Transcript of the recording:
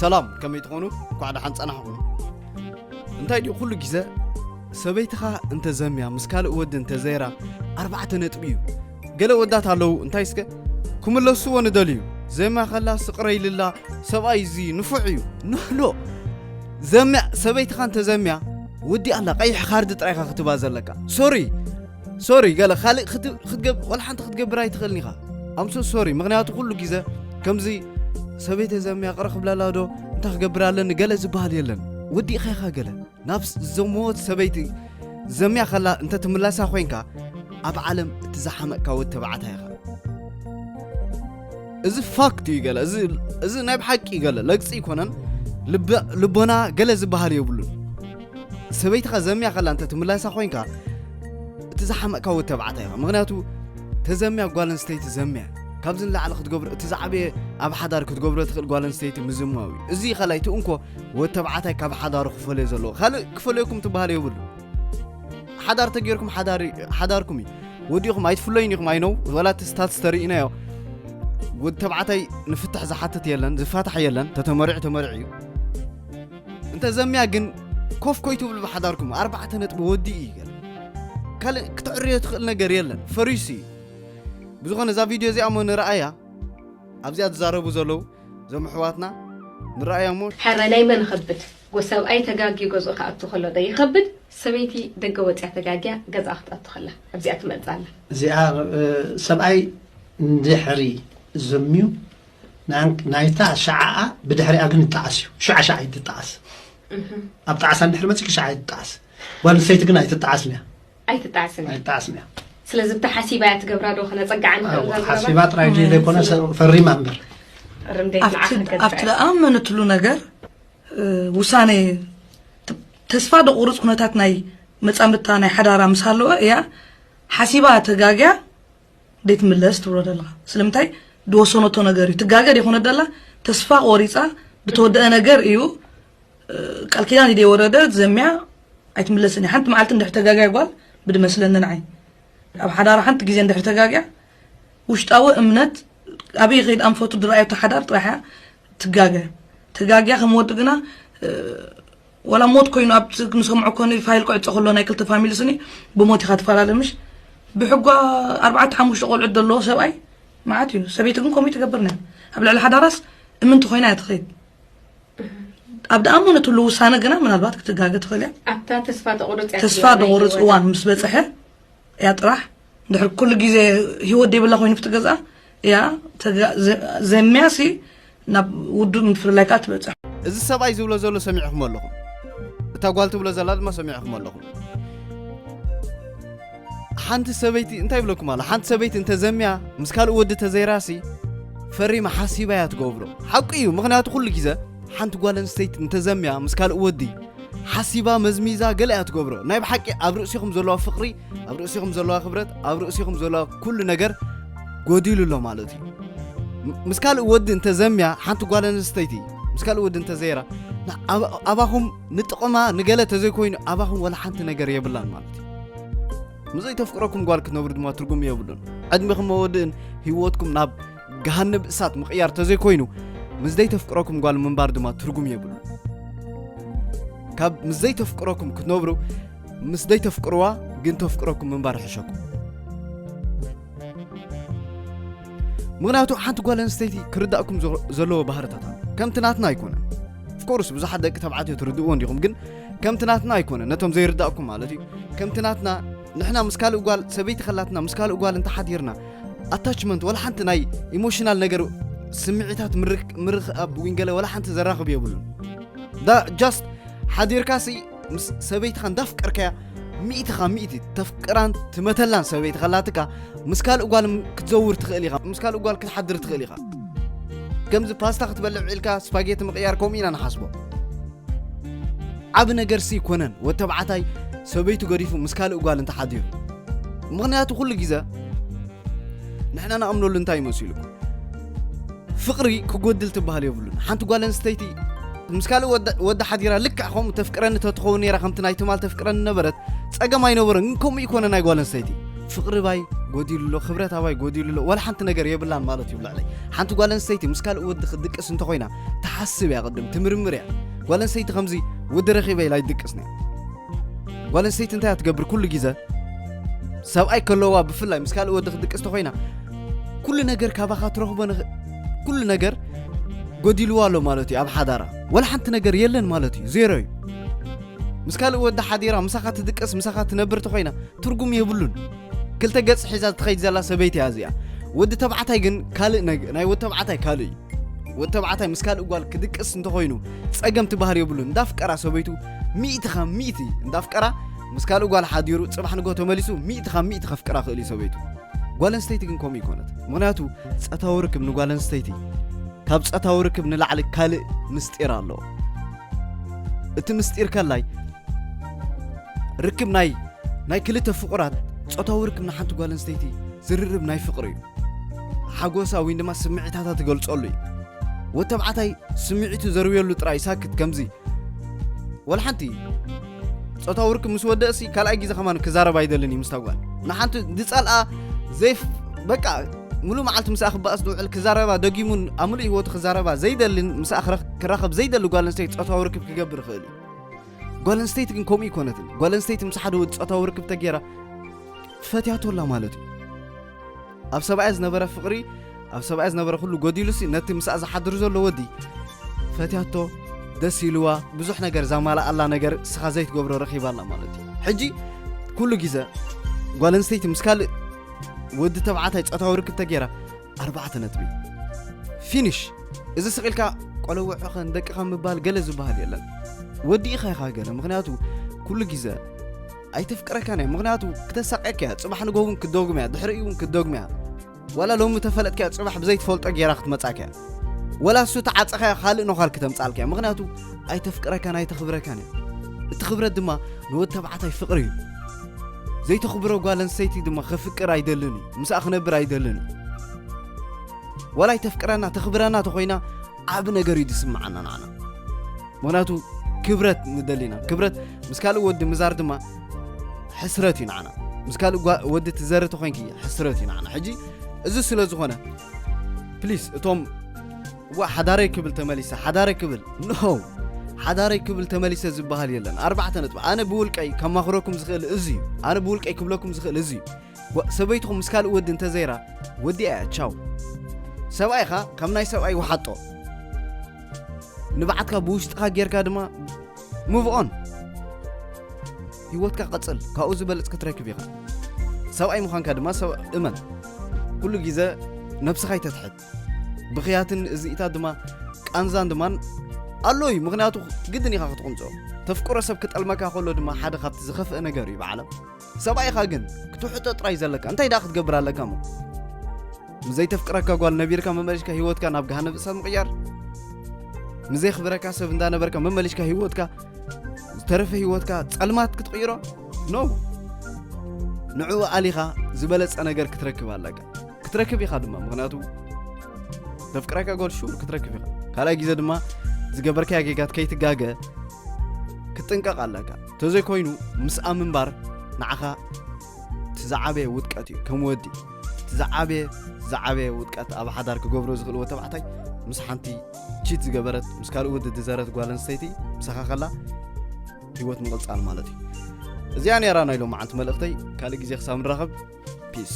ሰላም፣ ከመይ ትኾኑ? እንኳዕ ደሓን ጸናሕኹም። እንታይ ድዩ ኩሉ ግዜ ሰበይትኻ እንተዘምያ ምስ ካልእ ወዲ እንተዘይራ ኣርባዕተ ነጥቢ እዩ። ገለ ወዳት ኣለዉ እንታይ እስከ ክምለስዎ ንደልዩ። ዘምያ ከላ ስቕረ ኢልላ ሰብኣይ እዚ ንፉዕ እዩ። ኖ ኖ ዘምያ ሰበይትኻ እንተዘምያ ወዲ ኣላ ቀይሕ ካርድ ጥራይካ ክትባ ዘለካ። ሶሪ ሶሪ ገለ ካልእ ክትገብ ወላ ሓንቲ ክትገብር ኣይትኽእልን ኢኻ። ኣምሶ ሶሪ ምክንያቱ ኩሉ ግዜ ከምዚ ሰበይተ ዘምያ ቅረ ክብለላ ዶ እንታይ ክገብር ኣለኒ ገለ ዝበሃል የለን። ወዲእኻ ኢኻ ገለ ናብ ዘመወት ሰበይቲ ዘምያ ከላ እንተ ትምላሳ ኮይንካ ኣብ ዓለም እቲ ዝሓመቅካ ወድ ተባዕታይ ኢኻ። እዚ ፋክት እዩ ገለ እዚ ናይ ብሓቂ ገለ ለግፂ ይኮነን። ልቦና ገለ ዝበሃል የብሉን። ሰበይትኻ ዘምያ ከላ እንተ ትምላሳ ኮይንካ እቲ ዝሓመቅካ ወድ ተባዕታይ ኢኻ። ምክንያቱ ተዘምያ ጓል ኣንስተይቲ ዘምያ ካብዚ ንላዕሊ ክትገብሮ እቲ ዝዓበየ ኣብ ሓዳር ክትገብሮ ትኽእል ጓል ኣንስተይቲ ምዝማው እዩ። እዚ ካልኣይ እቲ እንኮ ወድ ተባዕታይ ካብ ሓዳሩ ክፈልዮ ዘለዎ ካልእ ክፈልየኩም ትበሃል የብሉ። ሓዳር ተጌርኩም ሓዳርኩም እዩ። ወዲኹም ኣይትፍለዩን ኢኹም ኣይነው ወላ እቲ ስታትስ ተርእናዮ። ወድ ተባዕታይ ንፍትሕ ዝሓትት የለን ዝፋታሕ የለን ተተመሪዑ ተመሪዑ እዩ። እንተ ዘምያ ግን ኮፍ ኮይትብሉ ብሓዳርኩም ኣርባዕተ ነጥቢ ወዲ እዩ ገለ ካልእ ክትዕርዮ ትኽእል ነገር የለን ፈሪሱ እዩ። ብዝኾነ እዛ ቪድዮ እዚኣ እሞ ንረኣያ ኣብዚኣ ዝዛረቡ ዘለዉ እዞም ኣሕዋትና ንረኣያ እሞ ሕራይ ናይ መን ይኸብድ? ጎ ሰብኣይ ተጋግዩ ገዝኡ ክኣቱ ከሎ ዶ ይኸብድ? ሰበይቲ ደገ ወፅያ ተጋግያ ገዝኣ ክትኣቱ ከላ ኣብዚኣ ትመፅእ ኣላ። እዚኣ ሰብኣይ እንድሕሪ ዘምዩ ናይታ ሸዓኣ ብድሕሪኣ ግን ይጠዓስ እዩ። ሽዓ ሸዓ ይትጠዓስ። ኣብ ጣዕሳ እንድሕሪ መፂኪ ሸዓ ይትጠዓስ። ጓል ኣንስተይቲ ግን ኣይትጠዓስን እያ። ኣይትጠዓስን እያ። ኣይትጠዓስን እያ። ስለዚ ብታ ሓሲባ እያ ትገብራ ዶ ክነፀግዓ ንኽእል እዋ፣ ዘግብራ ሓሲባ ጥራይ ዘይኮነ ሰብ ፈሪማ እምበር። ርም ደይ ንዓኽ ክትገብራ እያ። ኣብቲ ደኣመነትሉ ነገር ውሳነ ተስፋ ደቑርፅ ኩነታት ናይ መፃምድታ ናይ ሓዳራ ምስ ሃለወ እያ ሓሲባ ተጋግያ ደይትምለስ ትብሎ ዘለኻ ስለምንታይ ድወሰነቶ ነገር እዩ ትጋገ ደይኮነ ደላ ተስፋ ቆሪፃ ድተወደአ ነገር እዩ ቃል ኪዳን ደይወረደ ዘምያ ኣይትምለስን እያ ሓንቲ መዓልቲ እንድሕር ተጋግያ ጓል ብድመስለኒ ንዓይ ኣብ ሓዳራ ሓንቲ ግዜ እንድሕር ተጋግያ ውሽጣዊ እምነት ኣበይ ከይድ ኣንፈቱ ድረኣዮ ተሓዳር ጥራሕ እያ ትጋገ ተጋግያ ከም ወዲ ግና ወላ ሞት ኮይኑ ኣብ ንሰምዖ ኮኒ ፋይል ክዕፀ ከሎ ናይ ክልተ ፋሚሊ ስኒ ብሞት ኢኻ ትፈላለ ምሽ ብሕጓ ኣርባዕተ ሓሙሽተ ቆልዑት ዘለዎ ሰብኣይ መዓት እዩ ሰበይቲ ግን ከምኡ ትገብር ና ኣብ ልዕሊ ሓዳራስ እምንቲ ኮይና እያ ትኸይድ ኣብ ደኣመነትሉ ውሳነ ግና ምናልባት ክትጋገ ትኽእል እያ ኣብታ ተስፋ ተቑርፅ እያ ተስፋ ትብላ ናይ ደቑርፅ ህይወት። እዋን ምስ በፅሐ እያ ጥራሕ እንድሕር ኩሉ ግዜ ህይወት ደይብላ ኮይኑ ብትገዝኣ እያ ተጋ- ዘ- ዘምያ ሲ ናብ ውዱእ ምፍልላይ ከዓ ትበፅሕ እዚ ሰብኣይ ዝብሎ ዘሎ ሰሚዕኹም ኣለኹም። እታ ጓል ትብሎ ዘላ ድማ ሰሚዕኹም ኣለኹም። ሓንቲ ሰበይቲ እንታይ ይብለኩም ኣሎ? ሓንቲ ሰበይቲ እንተ ዘምያ ምስ ካልእ ወዲ ተዘይራሲ ፈሪማ ሓሲባ እያ ትገብሮ። ሓቁ እዩ፣ ምኽንያቱ ኩሉ ግዜ ሓንቲ ጓል ኣንስተይቲ እንተ ዘምያ ምስ ካልእ ወዲ ሓሲባ መዝሚዛ ገለ እያ ትገብሮ። ናይ ብሓቂ ኣብ ርእሲኹም ዘለዋ ፍቕሪ፣ ኣብ ርእሲኹም ዘለዋ ክብረት፣ ኣብ ርእሲኹም ዘለዋ ኩሉ ነገር ጎዲሉ ኣሎ ማለት እዩ። ም- ምስ ካልእ ወዲ እንተ ዘምያ ሓንቲ ጓል ኣንስተይቲ ምስ ካልእ ወዲ እንተ ዘይራ ን- ኣብ- ኣባኹም ንጥቕማ ንገለ ተዘይኮይኑ ኣባኹም ወላ ሓንቲ ነገር የብላን ማለት እዩ። ምስ ዘይተፍቅረኩም ጓል ክትነብሩ ድማ ትርጉም የብሉን። ዕድሜኹም መወድእን ህይወትኩም ናብ ገሃነብ እሳት ምቕያር ተዘይኮይኑ ምስ ዘይተፍቅረኩም ጓል ምንባር ድማ ትርጉም የብሉን። ካብ ምስ ዘይተፍቅረኩም ክትነብሩ ምስ ዘይተፍቅርዋ ግን ተፍቅረኩም ምንባር ይሕሸኩም። ምክንያቱ ሓንቲ ጓል ኣንስተይቲ ክርዳእኩም ዘ- ዘለዎ ባህርታት ኣሎ። ከምቲ ናትና ኣይኮነን። ኦፍኮርስ ብዙሓት ደቂ ተባዕትዮ ትርድእዎ እንዲኹም፣ ግን ከምቲ ናትና ኣይኮነን። ነቶም ዘይርዳእኩም ማለት እዩ። ከምቲ ናትና ንሕና ምስ ካልእ ጓል ሰበይቲ ከላትና ምስ ካልእ ጓል እንተሓዲርና ኣታችመንት ወላ ሓንቲ ናይ ኢሞሽናል ነገር ስምዒታት ምርክ- ምርኽኣብ ዊንገለ ወላ ሓንቲ ዘራኽብ የብሉን። ዳ ጃስት ሓዲርካሲ ምስ ሰበይትኻ እንዳፍቀርካያ ሚእትኻ ሚእቲ ተፍቅራን ትመተላን ሰበይቲ ከላትካ ምስ ካልእ ጓል ክትዘውር ትኽእል ኢኻ፣ ምስ ካልእ ጓል ክትሓድር ትኽእል ኢኻ። ከምዚ ፓስታ ክትበልዕ ውዒልካ ስፓጌቲ ምቕያር ከምኡ ኢና ንሓስቦ። ዓቢ ነገርሲ ኣይኮነን ወድ ተባዕታይ ሰበይቱ ገዲፉ ምስ ካልእ ጓል እንተሓዲሩ። ምኽንያቱ ኩሉ ግዜ ንሕና ንኣምነሉ እንታይ እዩ መሲሉኩም? ፍቕሪ ክጎድል ትበሃል የብሉን። ሓንቲ ጓል ኣንስተይቲ ምስ ካልእ ወዲ ሓዲራ ልክዕ ከምኡ ተፍቅረኒ ተትኸውን ነይራ ከምቲ ናይ ትማል ተፍቅረኒ ነበረት ጸገም ኣይነበረን። ግን ከምኡ ይኮነ ናይ ጓል ኣንስተይቲ ፍቕሪ ባይ ጎዲሉ ኣሎ፣ ክብረት ኣባይ ጎዲሉ ኣሎ፣ ዋላ ሓንቲ ነገር የብላን ማለት እዩ። ብልዕለይ ሓንቲ ጓል ኣንስተይቲ ምስ ካልእ ወዲ ክትድቅስ እንተኾይና ትሓስብ እያ፣ ቅድም ትምርምር እያ። ጓል ኣንስተይቲ ከምዚ ወዲ ረኺበ ኢላ ይድቅስ ነያ። ጓል ኣንስተይቲ እንታይ እያ ትገብር? ኩሉ ግዜ ሰብኣይ ከለዋ ብፍላይ ምስ ካልእ ወዲ ክትድቅስ እንተኾይና ኩሉ ነገር ካባኻ ትረኽቦ ንኽ- ኩሉ ነገር ጎዲልዋ ኣሎ ማለት እዩ። ኣብ ሓዳራ ዋላ ሓንቲ ነገር የለን ማለት እዩ፣ ዜሮ እዩ። ምስ ካልእ ወዲ ሓዲራ ምሳኻ ትድቅስ ምሳኻ ትነብር ተኾይና ትርጉም የብሉን። ክልተ ገጽ ሒዛ ትኸይድ ዘላ ሰበይቲ እያ እዚኣ። ወዲ ተባዕታይ ግን ካልእ ነገ ናይ ወዲ ተባዕታይ ካልእ እዩ። ወዲ ተባዕታይ ምስ ካልእ ጓል ክድቅስ እንተኾይኑ ጸገም ትበሃል የብሉን። እንዳፍቀራ ሰበይቱ ሚእቲ ካብ ሚእቲ እንዳፍቀራ ምስ ካልእ ጓል ሓዲሩ ጽባሕ ንጎ ተመሊሱ ሚእቲ ካብ ሚእቲ ከፍቅራ ክእል እዩ ሰበይቱ። ጓል ኣንስተይቲ ግን ከምኡ ይኮነት። ምክንያቱ ጸታዊ ርክብ ንጓል ኣንስተይቲ ካብ ጾታዊ ርክብ ንላዕሊ ካልእ ምስጢር ኣለዎ። እቲ ምስጢር ከላይ ርክብ ናይ ናይ ክልተ ፍቑራት ጾታዊ ርክብ ንሓንቲ ጓል ኣንስተይቲ ዝርርብ ናይ ፍቕሪ እዩ። ሓጎሳ ወይ ድማ ስምዒታታ ትገልጸሉ እዩ። ወተብዓታይ ስምዒቱ ዘርብየሉ ጥራይ ሳክት ከምዚ ወላ ሓንቲ ጾታዊ ርክብ ምስ ወደእሲ ካልኣይ ግዜ ከማን ክዛረብ ኣይደልን እዩ ምስታ ጓል። ንሓንቲ ዝጸልኣ ዘይፍ በቃ ሙሉ መዓልቲ ምስኣ ክበኣስ ዝውዕል ክዛረባ ደጊሙን ኣብ ሙሉእ ህይወቱ ክዛረባ ዘይደልን ምስኣ ክረኽ- ክራኸብ ዘይደሊ ጓል ኣንስተይቲ ጾታዊ ርክብ ክገብር ይኽእል እዩ። ጓል ኣንስተይቲ ግን ከምኡ ይኮነትን። ጓል ኣንስተይቲ ምስ ሓደ ወዲ ጾታዊ ርክብ ተገይራ ፈትያቶ ኣላ ማለት እዩ። ኣብ ሰብኣያ ዝነበረ ፍቕሪ ኣብ ሰብኣያ ዝነበረ ኩሉ ጎዲሉሲ ነቲ ምስኣ ዝሓድር ዘሎ ወዲ ፈትያቶ ደስ ኢልዋ ብዙሕ ነገር ዛማልኣላ ነገር ስኻ ዘይትገብሮ ረኺባ ኣላ ማለት እዩ። ሕጂ ኩሉ ግዜ ጓል ኣንስተይቲ ምስ ካልእ ወዲ ተባዕታይ ጾታዊ ርክብ ተገይራ ኣርባዕተ ነጥቢ ፊኒሽ። እዚ ስቕ ኢልካ ቆለውዕኸን ደቅኻ ምባል ገለ ዝበሃል የለን። ወዲ ኢኻ ኢኻ ገለ ምክንያቱ ኩሉ ግዜ ኣይተፍቅረካን እያ። ምክንያቱ ክተሳቅየካ እያ። ጽባሕ ንጎ እውን ክትደግም እያ። ድሕሪኡ እውን ክትደግም እያ። ዋላ ሎሚ ተፈለጥካ እያ፣ ጽባሕ ብዘይትፈልጦ ጌራ ክትመጻካ እያ። ዋላ እሱ ተዓጸኻ እያ፣ ካልእ ነዃል ክተምጻልካ እያ። ምክንያቱ ኣይተፍቅረካን ኣይተኽብረካን እያ። እቲ ክብረት ድማ ንወድ ተባዕታይ ፍቅሪ እዩ። ዘይተኽብሮ ጓል ኣንስተይቲ ድማ ከፍቅር ኣይደልን እዩ። ምስኣ ክነብር ኣይደልን እዩ። ዋላ ኣይተፍቅረና ተኽብረና ተኾይና ዓቢ ነገር እዩ ዝስምዓና ንዓና። ምክንያቱ ክብረት ንደሊና። ክብረት ምስ ካልእ ወዲ ምዛር ድማ ሕስረት እዩ ንዓና። ምስ ካልእ ጓ- ወዲ ትዘሪ ተኾይንኪ ሕስረት እዩ ንዓና። ሕጂ እዚ ስለ ዝኾነ ፕሊስ እቶም ዋ ሓዳረይ ክብል ተመሊሰ ሓዳረይ ክብል ኖ ሓዳረይ ክብል ተመሊሰ ዝበሃል የለን። ኣርባዕተ ነጥቢ። ኣነ ብውልቀይ ከማኽረኩም ዝኽእል እዚ እዩ። ኣነ ብውልቀይ ክብለኩም ዝኽእል እዚ እዩ። ጓ- ሰበይትኹም ምስ ካልእ ወዲ እንተዘይራ ወዲኣ እያ ቻው። ሰብኣይኻ ካብ ናይ ሰብኣይ ውሓጦ። ንብዓትካ ብውሽጥኻ ጌርካ ድማ ሙቭ ኦን። ህይወትካ ቀጽል። ካብኡ ዝበለጽ ክትረክብ ኢኻ። ሰብኣይ ምዃንካ ድማ ሰብ እመን። ኩሉ ግዜ ነብስኻ ይተትሕት። ብኽያትን እዚኢታት ድማ ቃንዛን ድማ ኣሎ እዩ። ምክንያቱ ግድን ኢኻ ክትቁንጾ። ተፍቅሮ ሰብ ክጠልመካ ከሎ ድማ ሓደ ካብቲ ዝኸፍአ ነገር እዩ ብዓለም። ሰብኣይኻ ግን ክትውሕጦ ጥራይ ዘለካ። እንታይ ደኣ ክትገብር ኣለካ እሞ? ምስ ዘይተፍቅረካ ጓል ነቢርካ መመሊስካ ህይወትካ ናብ ገሃነብ እሳት ምቕያር? ምስ ዘይኽብረካ ሰብ እንዳነበርካ መመሊስካ ህይወትካ ዝተረፈ ህይወትካ ጸልማት ክትቕይሮ? ኖ። ንዕኡ ኣሊኻ ዝበለጸ ነገር ክትረክብ ኣለካ። ክትረክብ ኢኻ ድማ ምኽንያቱ ተፍቅረካ ጓል ሹር ክትረክብ ኢኻ። ካልኣይ ግዜ ድማ ዝገበርካያ ጌጋት ከይትጋገ ክትጥንቀቕ ኣለካ። ተዘይኮይኑ ምስኣ ምንባር ንዓኻ እቲ ዝዓበየ ውድቀት እዩ። ከም ወዲ እቲ ዝዓበየ ዝዓበየ ውድቀት ኣብ ሓዳር ክገብሮ ዝኽእል ወተባዕታይ ምስ ሓንቲ ቺት ዝገበረት ምስ ካልእ ወዲ ዝዘረት ጓል ኣንስተይቲ ምሳኻ ከላ ህይወት ምቕጻል ማለት እዩ። እዚኣ ነይራ ናይ ሎማዓንቲ መልእኽተይ። ካልእ ግዜ ክሳብ ንራኸብ ፒስ።